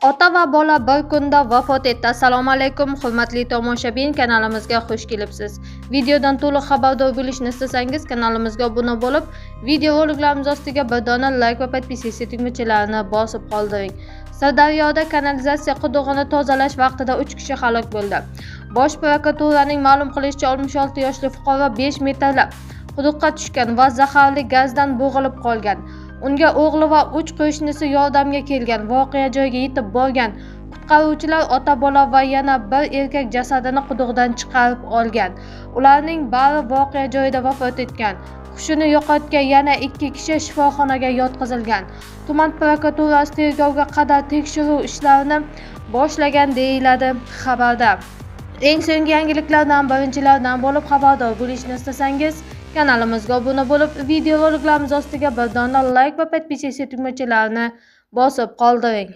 Ota va bola bir kunda vafot etdi. Assalomu alaykum, hurmatli tomoshabin, kanalimizga xush kelibsiz. Videodan to'liq xabardor bo'lishni istasangiz, kanalimizga obuna bo'lib, video roliklarimiz ostiga bir dona like va подписаться tugmachalarini bosib qoldiring. Sirdaryoda kanalizatsiya qudug'ini tozalash vaqtida 3 kishi halok bo'ldi. Bosh prokuraturaning ma'lum qilishicha, 66 yoshli fuqaro 5 metrlab quduqqa tushgan va zaharli gazdan bo'g'ilib qolgan. Unga o'g'li va 3 qo'shnisi yordamga kelgan. Voqea joyiga yetib borgan qutqaruvchilar ota-bola va yana bir erkak jasadini quduqdan chiqarib olgan. Ularning bari voqea joyida vafot etgan. Hushini yo'qotgan yana 2 kishi shifoxonaga yotqizilgan. Tuman prokuraturasi tergovga qadar tekshiruv ishlarini boshlagan, deyiladi xabarda. Eng so'nggi yangiliklardan birinchilardan bo'lib xabardor bo'lishni istasangiz, kanalimizga obuna bo'lib, video roliklarimiz ostiga bir dona like va подписаться tugmachalarini bosib qoldiring.